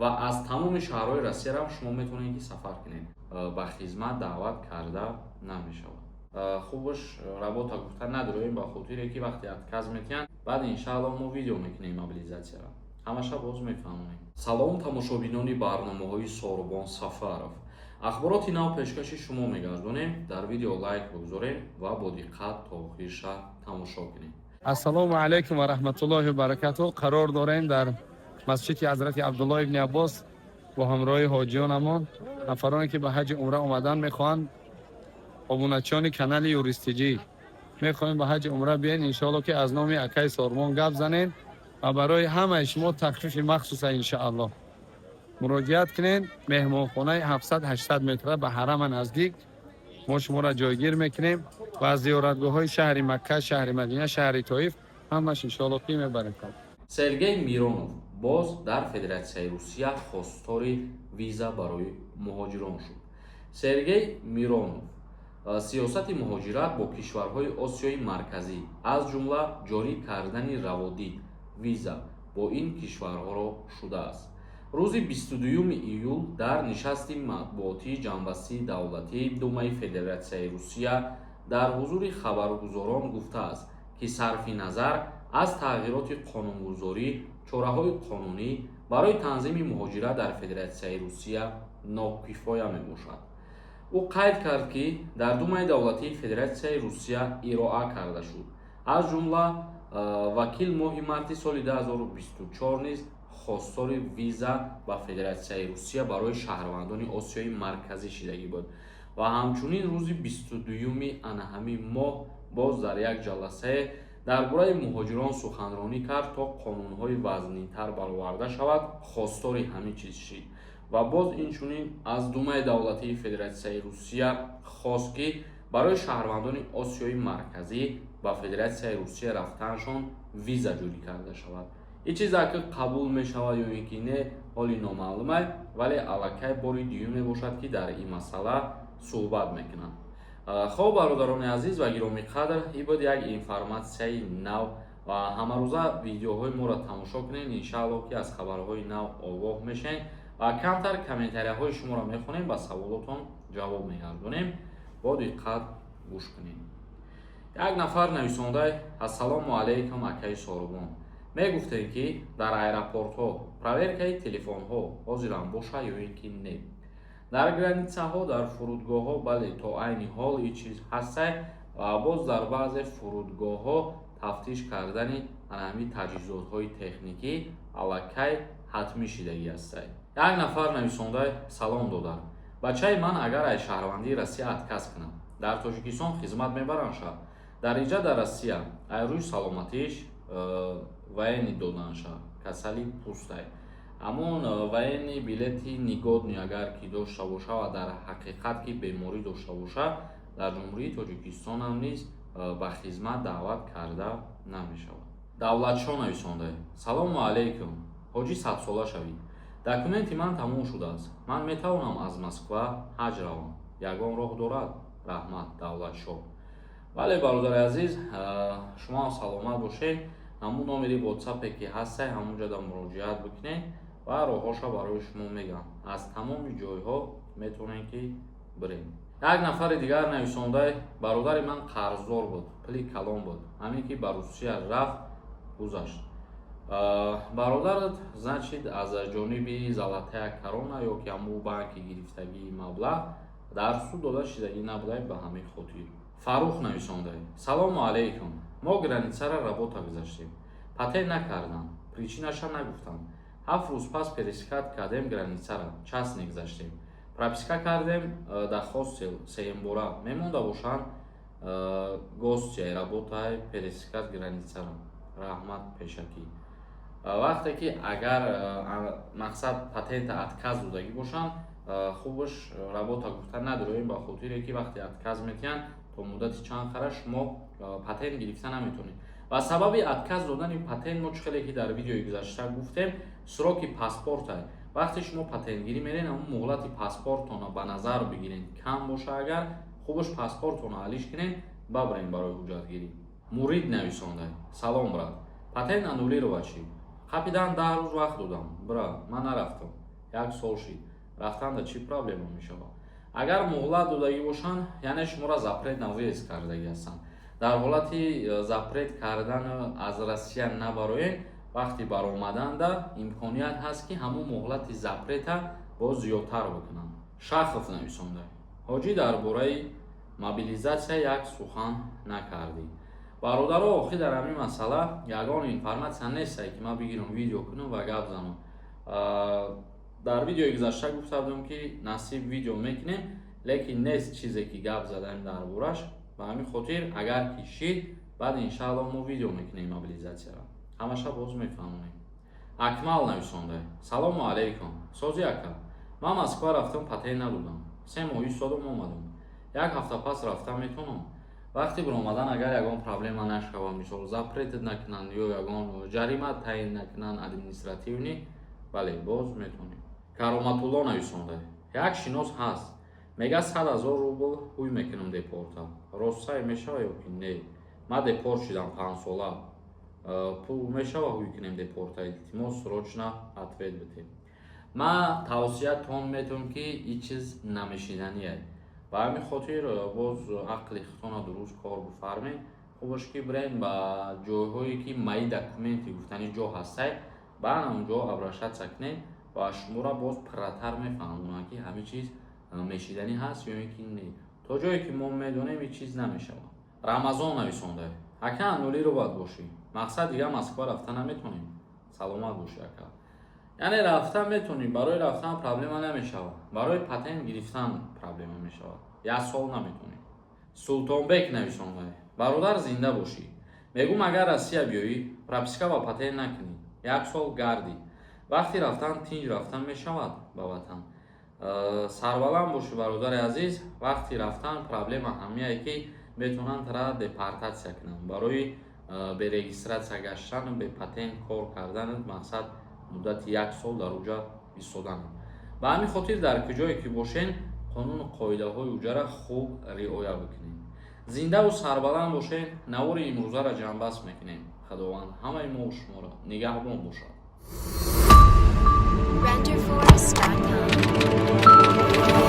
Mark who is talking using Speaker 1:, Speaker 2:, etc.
Speaker 1: Ва аз тамоми шаҳрҳои Россиярам шумо метавонед, ки сафар кунед. Ба хизмат даъват карда намешавад. Хубаш, работа гуфта надорем, ба хотире ки вақте отказ метиҳанд, баъд, иншааллоҳ, мо видео мекунем, мобилизатсияро ҳамаша боз мефаҳмонем. Салом, тамошобинони барномаҳои Сорубон Сафаров. Ахбороти нав пешкаши шумо мегардонем. Дар видео лайк бигузорем ва бо диққат то охирша тамошо кунем.
Speaker 2: Ассалому алайкум ва раҳматуллоҳи ва баракатуҳ. Қарор дорем дар масҷиди Ҳазрати Абдуллоҳ ибни Аббос бо ҳамроҳи ҳоҷиёнамон, нафароне ки ба ҳаҷи умра омадан мехоҳанд, обуначиёни канали Юристиҷӣ, мехоҳем ба ҳаҷи умра биен, иншоалло, ки аз номи акаи Сормон гап занем ва барои ҳамаи шумо тахфифи махсуса, иншоаллоҳ. Муроҷиат кунед, меҳмонхонаи 700-800 метра ба ҳарама наздик мо шуморо ҷойгир мекунем ва аз зиёратгоҳҳои шаҳри Макка, шаҳри Мадина, шаҳри Тоиф ҳамаш, иншоалло, ки мебарем.
Speaker 1: Сергей Миронов боз дар Федератсияи Русия хостори виза барои муҳоҷирон шуд. Сергей Миронов сиёсати муҳоҷират бо кишварҳои Осиёи Марказӣ, аз ҷумла ҷорӣ кардани раводид виза бо ин кишварҳоро шудааст. Рӯзи 22 июл дар нишасти матбуотии ҷамъбастии давлатии Думаи Федератсияи Русия дар ҳузури хабаргузорон гуфтааст, ки сарфи назар аз тағйироти қонунгузорӣ, чораҳои қонунӣ барои танзими муҳоҷират дар Федератсияи Русия нокифоя мебошад. Ӯ қайд кард, ки дар Думаи давлатии Федератсияи Русия ироа карда шуд, аз ҷумла вакил моҳи марти соли 2024 низ хостори виза ба Федератсияи Русия барои шаҳрвандони Осиёи Марказӣ шидагӣ буд. Ва ҳамчунин рӯзи 22-юми анаҳамин моҳ боз дар як ҷаласае дар бораи муҳоҷирон суханронӣ кард, то қонунҳои вазнинтар бароварда шавад, хостори ҳамин чиз шид. Ва боз инчунин аз Думаи давлатии Федератсияи Русия хост, ки барои шаҳрвандони Осиёи Марказӣ ба Федератсияи Русия рафтанашон виза ҷорӣ карда шавад. Ин чиз аки қабул мешавад ё ин ки не, ҳоли номаълума, вале аллакай бори дуюм мебошад, ки дар ин масъала суҳбат мекунанд. Хоб, бародарони азиз ва гиромиқадр, ин буд як информатсияи нав. Ва ҳамарӯза видеоҳои моро тамошо кунед, иншааллоҳ, ки аз хабарҳои нав огоҳ мешавед. Ва камтар комментарияҳои шуморо мехонем, ба саволотон ҷавоб мегардонем. Бо диққат гӯш кунед. Як нафар нависонда: «Ассалому алайкум, акаи Сорубон. Мегуфтем, ки дар аэропортҳо проверкаи телефонҳо ҳозирам боша ё ин ки не? Дар границаҳо, дар фурудгоҳҳо, бале, то айни ҳол ин чиз ҳастай. Ва боз дар баъзе фурудгоҳҳо тафтиш кардани ҳамин таҷҳизотҳои техникӣ аллакай ҳатмӣ шидагӣ ҳастай.» Як нафар нависонда: «Салом, додар. Бачаи ман агар аз шаҳрвандии Россия отказ кунад, дар Тоҷикистон хизмат мебаранд ша? Дар инҷа, дар Россия, ай рӯи саломатиш военный доданша, касали пӯстай. Ҳамон военный билети негодный агар ки дошта боша ва дар ҳақиқат ки беморӣ дошта боша, дар Ҷумҳурии Тоҷикистонам низ ба хизмат даъват карда намешавад.» Давлатшо нависонда: «Салому алайкум, ҳоҷӣ, садсола шавӣ. Документи ман тамом шудааст. Ман метавонам аз Москва ҳаҷ равам? Ягон роҳ дорад? Раҳмат. Давлатшо.» Бале, бародари азиз, шумоам саломат бошед. Ҳамун номери Ватсапе ки ҳастай, ҳамунҷода муроҷиат бикунед ва роҳҳоша барои шумо мегӯям. Аз тамоми ҷойҳо метавонед, ки биред. Як нафари дигар нависонда: «Бародари ман қарздор буд, пули калон буд, ҳамин ки ба Русия рафт, гузашт.» Бародарат, значит, аз ҷониби «Золотая корона» ё ки ҳамун банки гирифтагии маблағ дар суд дода шидагӣ набудай, ба ҳамин хотир. Фаррух нависонда: «Салому алайкум. Мо границара работа гузаштем, патент накардам, причинаша нагуфтам. 7 рӯз пас пересекать кардем границара, частный гузаштем, прописка кардем дар хостел. Сеюмбора мемонда бошанд гостиай, работай, пересекать границара. Раҳмат пешакӣ.» Вақте ки агар мақсад патента отказ додагӣ бошанд, хубаш, работа гуфта надорем, ба хотире ки вақте отказ метиҳанд, то муддати чанд қара шумо патент гирифта наметавонед. Ва сабаби отказ додани патент, мо чӣ хеле ки дар видеои гузашта гуфтем, сроки паспорта. Вақте шумо патентгирӣ мерен, ҳамун муҳлати паспортона ба назар бигирен. Кам боша агар, хубаш, паспортона алиш кунен, бабарен барои ҳуҷҷатгирӣ. Мурид нависонда: «Салом, брат. Патент аннулировать шид, қапидан, 10 рӯз вақт додам, бра, ман нарафтам.» Як сол шид, рафтанда чӣ проблема мешавад? Агар муҳлат додагӣ бошанд, яъне шуморо запрет на въезд кардагӣ ҳастанд. Дар ҳолати запрет кардан аз Россия набароен, вақти баромаданда имконият ҳаст, ки ҳамун муҳлати запрета боз зиёдтар бикунанд. Шахов нависонда: «Ҳоҷӣ, дар бораи мобилизатсия як сухан накардӣ». Бародаро, охир дар ҳамин масъала ягон информатсия нестае, ки ман бигирам, видео кунам ва гап занам. Дар видеои гузашта гуфта будам, ки насиб видео мекунем, лекин нест чизе, ки гап задаем дар бораш. Ба ҳамин хотир, агар ки шид, баъд иншаалло мо видео мекунем, мобилизатсияро ҳамаша боз мефаҳмонем. Акмал нависонда: «Салому алайкум, сози ака, ман Москва рафтам, патент надодам, 3 моҳ истодам, омадам, як ҳафта пас рафта метавонам?» Вақти биромадан, агар ягон проблема нашава, мисол, запрет накунанд ё ягон ҷарима таъин накунанд административный, бале, боз метавонем. Кароматулло нависонда: «Як шинос ҳаст, мега 100 000 рубл ҳуй мекунам депорта, ростсай мешава ё ки не? Ман депорт шидам 5-сола, пул мешава ҳуй кунем депорта? Илтимос, срочно ответ битем». Ман тавсиятон метавонам, ки ин чиз намешидание. Ба ҳамин хотир боз ақли худтона дуруст кор бифармед. Хубаш, ки бирен ба ҷойҳое, ки «Мои документы» гуфтани ҷо ҳастай, ба ҳамон ҷо обращаться кунед ва шуморо боз пурратар мефаҳмонанд, ки ҳамин чиз мешиданӣ ҳаст ё ин ки не. То ҷое ки мо медонем, ин чиз намешавад. Рамазон нависонда: «Ака, нулиро бояд бошӣ, мақсад дига Москва рафта наметонем». Саломат бошӣ, ака. Яъне рафта метонӣ, барои рафтан проблема намешавад, барои патент гирифтан проблема мешавад, як сол наметонӣ. Султонбек нависонда: «Бародар, зинда бошӣ. Мегӯм, агар Россия биёӣ, прописка ва патент накунӣ, як сол гардӣ, вақти рафтан тинҷ рафтан мешавад ба ватан?» Сарбаланд бошӣ, бародари азиз. Вақти рафтан проблема ҳамияе, ки метавонанд тара депортатсия кунанд барои бе регистрация гаштан, бе патент кор кардан, мақсад, муддати як сол дар уҷа истодан. Ба ҳамин хотир дар куҷое ки бошен, қонуну қоидаҳои уҷара хуб риоя бикунед. Зиндаву сарбаланд бошед. Навори имрӯзаро ҷамъбаст мекунем. Худованд ҳамаи мо шуморо нигаҳбон бошад.
Speaker 3: Renderforest.com.